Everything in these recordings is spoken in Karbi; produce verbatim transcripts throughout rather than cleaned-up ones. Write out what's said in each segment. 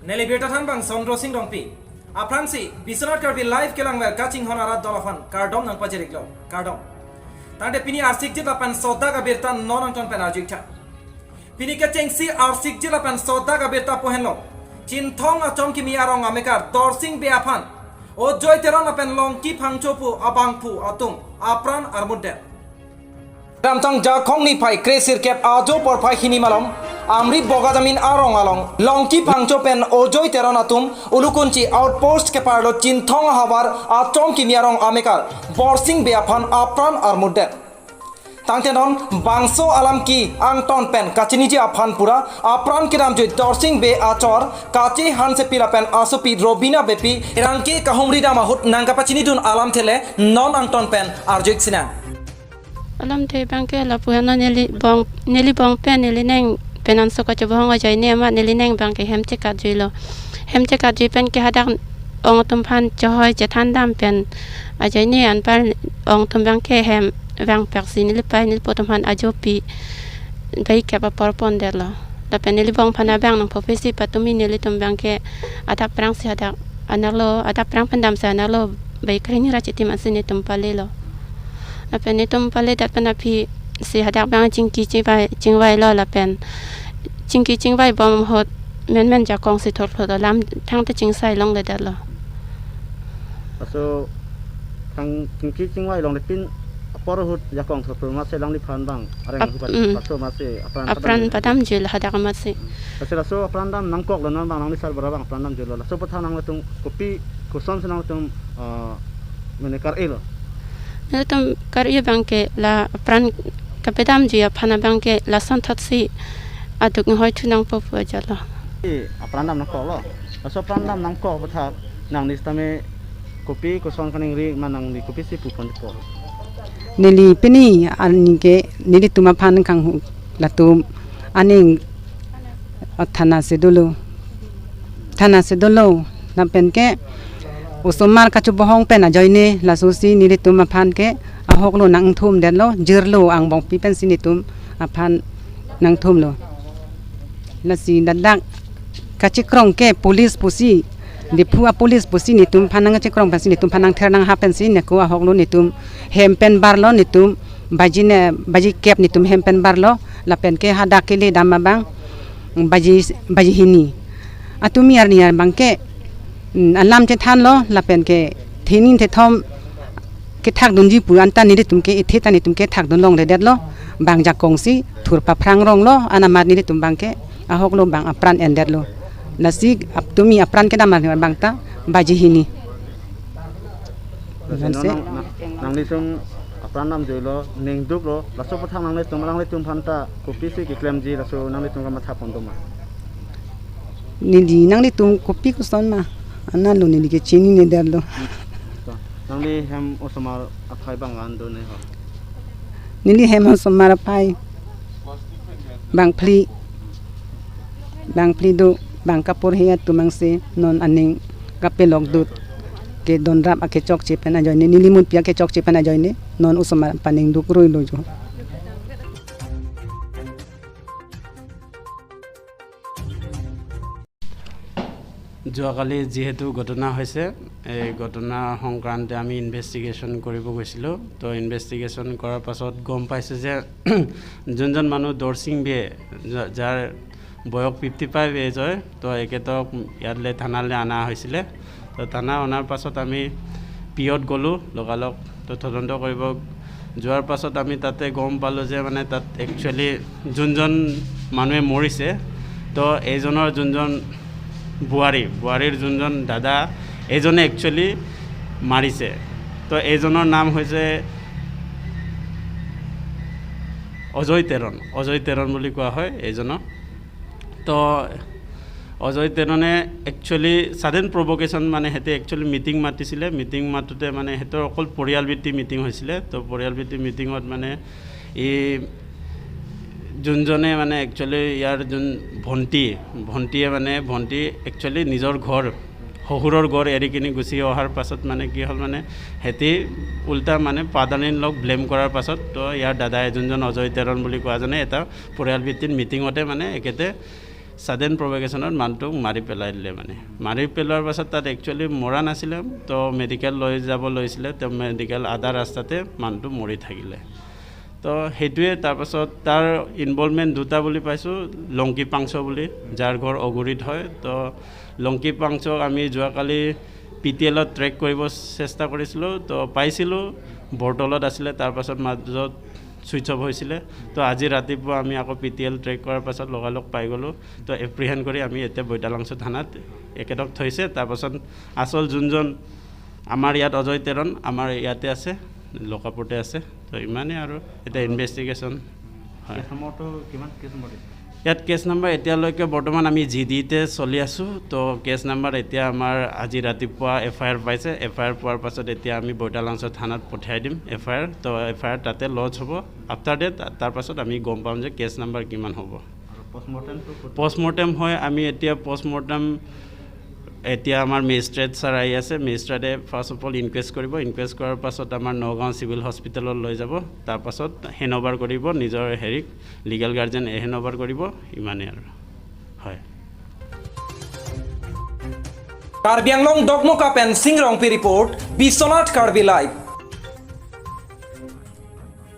Neli birta thanbang Sondro Sing Rongpi. Aphrangsi Biswanath Karbi Live kelangver kachinghon arat dol aphan kardom nangpajir-iklo. Kardom. Tangte pini arsikjit lapen sodak abirta non angton pen arju-iktha. Pini kechengsi arsikjit lapen sodak abirta pu henlo Chinthong achom kimi arong amekar Dorsing Bey aphan Ojoi Teron lapen Longki Phangcho pu abangphu atum apran armutdet. Kedamtang Jakhong niphai kresirkep ajo porphai hini malom, Amri Bogajamin arong along Longki Phangcho pen Ojoi Teron atum Ulukunchi outpost keparlo Chinthong ahavar achom kimi arong amekar Borsing Bey aphan apran armutdet. Tangte non bangso alam ke angton pen kachiniji aphan pura apran kedamjui Dorsing Bey achor Kache Hansepi lapen asopi Robina Beypi pherangke kahumri dam ahut nangkapachinidun alamthe le non angton pen arju-ik sinang. Alamthe abangke lapu henlo, neli bong, neli bong pen neli neng pen anso kachobohong ajoine amat neli neng abangke hem chekatjuilo. Hem chekatjui pen ke hadak ong atum aphan chohoi chethan dam pen ajoine anpar ong atum abangke hem vangpaksi neli pei neli po atum aphan ajopi bai kep apor pondetlo. Lapen neli bong aphan abang nangphophesi patumi nelitum abangke adak aphrangsi hadak anaklo, adak aphrang pen damsi anaklo bai kre hini ra chitim ansi netum palelo. Lapen netum paledet pen aphi si hadak abang chingki chingvai, chingvailo lapen chingki chingvai bom ahut menmen jakong si thotlo, alam thangta chingsai longledetlo. Laso thang chingki chingvai longle pin apor ahut jakong thotlo amatsi alangliphan abang areng Ap-, hupat mm. Laso amatsi apran apran padam padamjuilo hadak amatsi. Laso, laso apran dam nangkoklo, non abang nangli sarbura abang apran damjuilo. Laso aphuthak nanglitum kopi kosonsi nanglitum, ah, mane kar-elo? Nelitum kar-e abangke la apran kapadamji aphan abangke lason thotsi aduk inghoithu nangpo pu ajatlo. Eh, apran dam nangkoklo. Laso apran dam nangkok aphuthak nangli sitame kopi koson kaningri ma, nangli kopisi puponpo? Neli pini aningke nelitum aphan kanghu latum aning, ah, thana si dolo. Thana si dolo. Lapen ke osomar kachobohong pen ajoine lasosi nelitum aphan ke ahoklo nangthumdetlo, jirlo angbongpi pensi netum aphan nangthumlo. Lasi ladak kachekrong ke police pusi, Diphu a-police pusi netum aphan nangchekrong pensi netum aphan nangther nanghap pensi neko ahoklo netum hem pen barlo, netum baji ne, baji kep netum hem pen barlo, lapen ke hadak kele dam abang baji, baji hini. Atumi arni abangke, mm, alam chethanlo, lapen ke thenin thethom kethakdunji pu anta nelitum ke, ithe ta netum kethakdun longledetlo, bang jakong si thur paphrang ronglo, anamat nelitum abangke ahoklo bang apran endetlo. Lasi atumi apran kedam abang ta baji hini. Lasi non nang, nang, nanglitum apran damjuilo, ningduklo, laso aphuthak nanglitum, alanglitum aphan ta kopisi keklemji laso nanglitum kamatha pon doma? Neli nanglitum kopi koson ma, analo neli kechinine detlo. Nangli hem osomar aphai bang an do ne ho? Neli hem osomar aphai bang phli, bang phli do, bang kapurhi atum angse non aning kapelok dut, kedonrap akechokche pen ajoine, neli munpi akechokche pen ajoine non osomar aphan ningduk ruilo jo. যোৱাকালি যিহেতু ঘটনা হৈছে, এই ঘটনা সংক্ৰান্তে আমি ইনভেষ্টিগেশ্যন কৰিব গৈছিলোঁ। তো ইনভেষ্টিগেশ্যন কৰাৰ পাছত গম পাইছোঁ যে যোনজন মানুহ দৰসিং বে, যা-, যাৰ বয়স ফিফটি ফাইভ এজ হয়, তো এখেতক ইয়ালৈ থানালৈ অনা হৈছিলে। তো থানা অনাৰ পাছত আমি পিঅ'ত গ'লোঁ লগালগ। তো তদন্ত কৰিব যোৱাৰ পাছত আমি তাতে গম পালোঁ যে মানে তাত একচুৱেলি যোনজন মানুহে মৰিছে, তো এইজনৰ যোনজন বোৱাৰী, বোৱাৰীৰ যোনজন দাদা, এইজনে একচুৱেলি মাৰিছে। তো এইজনৰ নাম হৈছে অজয় তেৰণ, অজয় তেৰণ বুলি কোৱা হয় এইজনক। তো অজয় তেৰণে একচুৱেলি ছাডেন প্ৰভকেশ্যন, মানে সিহঁতে একচুৱেলি মিটিং মাতিছিলে। মিটিং মাতোঁতে মানে সিহঁতৰ অকল পৰিয়াল ভিত্তি মিটিং হৈছিলে। তো পৰিয়াল ভিত্তি মিটিঙত মানে এই যোনজনে মানে একচুৱেলি ইয়াৰ যোন ভণ্টি, ভণ্টিয়ে মানে ভণ্টি একচুৱেলি নিজৰ ঘৰ, শহুৰৰ ঘৰ এৰি কিনি গুচি অহাৰ পাছত মানে কি হ'ল, মানে সিহঁতি উল্টা মানে ফাদাৰ ইন লক ব্লেম কৰাৰ পাছত তো ইয়াৰ দাদাই, যোনজন অজয় তেৰণ বুলি কোৱাজনে, এটা পৰিয়াল ভিত্তিত মিটিঙতে মানে এখেতে ছাডেন প্ৰভকেশ্যনত মানুহটোক মাৰি পেলাই দিলে মানে। মাৰি পেলোৱাৰ পাছত তাত একচুৱেলি মৰা নাছিলে, তো মেডিকেল লৈ যাব লৈছিলে, তো মেডিকেল আধা ৰাস্তাতে মানুহটো মৰি থাকিলে। তো সেইটোৱে। তাৰপাছত তাৰ ইনভলভমেণ্ট দুটা বুলি পাইছোঁ, লংকি পাংচ বুলি, যাৰ ঘৰ অগুৰিত হয়। তো লংকি পাংচক আমি যোৱাকালি পি টি এলত ট্ৰেক কৰিব চেষ্টা কৰিছিলোঁ, তো পাইছিলোঁ, বৰতলত আছিলে, তাৰপাছত মাজত ছুইচ অফ হৈছিলে। তো আজি ৰাতিপুৱা আমি আকৌ পি টি এল ট্ৰেক কৰাৰ পাছত লগালগ পাই গ'লোঁ। তো এপ্ৰিহেণ্ড কৰি আমি এতিয়া বৈতালাংচ' থানাত এখেতক থৈছে। তাৰপাছত আচল যোনজন আমাৰ ইয়াত অজয় তেৰণ আমাৰ ইয়াতে আছে, লকাপতে আছে। তো ইমানেই আৰু এতিয়া ইনভেষ্টিগেশ্যন। হয়। কেছ নম্বৰটো কিমান? কেছ নম্বৰ দিছে? ইয়াত কেছ নাম্বাৰ এতিয়ালৈকে বৰ্তমান আমি জি ডিতে চলি আছোঁ। তো কেছ নাম্বাৰ এতিয়া আমাৰ আজি ৰাতিপুৱা এফ আই আৰ পাইছে। এফ আই আৰ পোৱাৰ পাছত এতিয়া আমি বৈতালাংচ' থানাত পঠিয়াই দিম এফ আই আৰ। তো এফ আই আৰ তাতে লজ হ'ব। আফটাৰ ডেট, তাৰ পাছত আমি গম পাম যে কেছ নাম্বাৰ কিমান হ'ব। আৰু পষ্টমৰ্টেমটো ক'ত? পষ্টমৰ্টেম হয়, আমি এতিয়া পষ্টমৰ্টেম এতিয়া আমাৰ মেজিষ্ট্ৰেট ছাৰ আহি আছে। মেজিষ্ট্ৰেটে ফাৰ্ষ্ট অফ অল ইনকুৱেষ্ট কৰিব। ইনকুৱেষ্ট কৰাৰ পাছত আমাৰ নগাঁও চিভিল হস্পিটেলত লৈ যাব। তাৰ পাছত হেণ্ড অভাৰ কৰিব নিজৰ হেৰিক, লিগেল গাৰ্জেন হেণ্ড অভাৰ কৰিব। ইমানেই আৰু। হয়। Karbi Anglong Dokmoka pen Sing Rongpi report, Biswanath Karbi Live.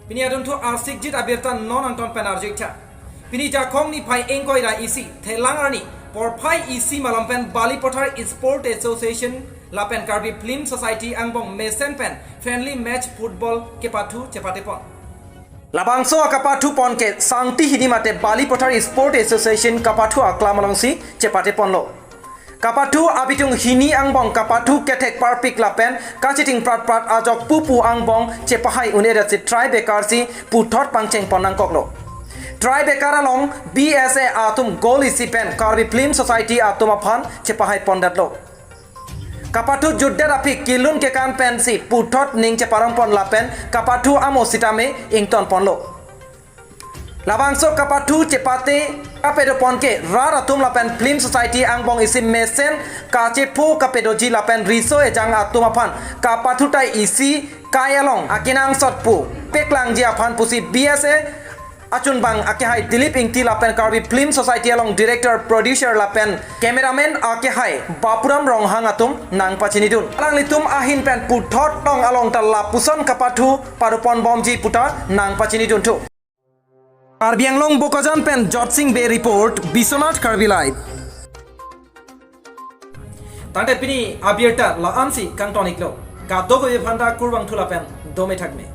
Pini adunthu asikjit abirta non angton pen arjik tha. Pini Jakhong niphai ingkoi ra isi, Thelang arni, porphai isi malom pen Balipathar Sport Association lapen Karbi Film Society angbong mesen pen friendly match football kepathu chepatepon. Labangso akapathupon ke sangti hini mate Balipathar Sport Association kapathu aklam alongsi chepateponlo. Kapathu abitung hini angbong kapathu kethek parpik lapen kachiting pratprat ajok pupu angbong chepahai un-edetsi tiebreaker si puthot pangchengpon nangkoklo. Tiebreaker along B S A atum goal isi pen Karbi Film Society atum aphan chepahaipondetlo. Kapathu jutdet aphi kelun kekan pensi puthot ning cheparongpon lapen kapathu amo sitame ingtonponlo. Labangso kapathu chepate kapedopon ke rat atum lapen Film Society angbong isi mesen kachepho kapedoji lapen riso ejang atum aphan kapathu tai isi kai along akenangsot pu peklangji aphan pusi B S A achunbang akehai Dilip Ingti lapen Karbi Film Society along director, producer lapen cameraman akehai Bapuram Ronghang atum nangpachinidun. Alanglitum ahin pen puthot tong along ta lapuson kapathu padoponbomji puta nangpachinidunthu. Karbi Anglong Bokajan pen Jotsing Bey report, Biswanath Karbi Live. Tangte pini abirta la-ansi kangton-iklo. Kadokave aphanta kurvangthu lapen dome thakme.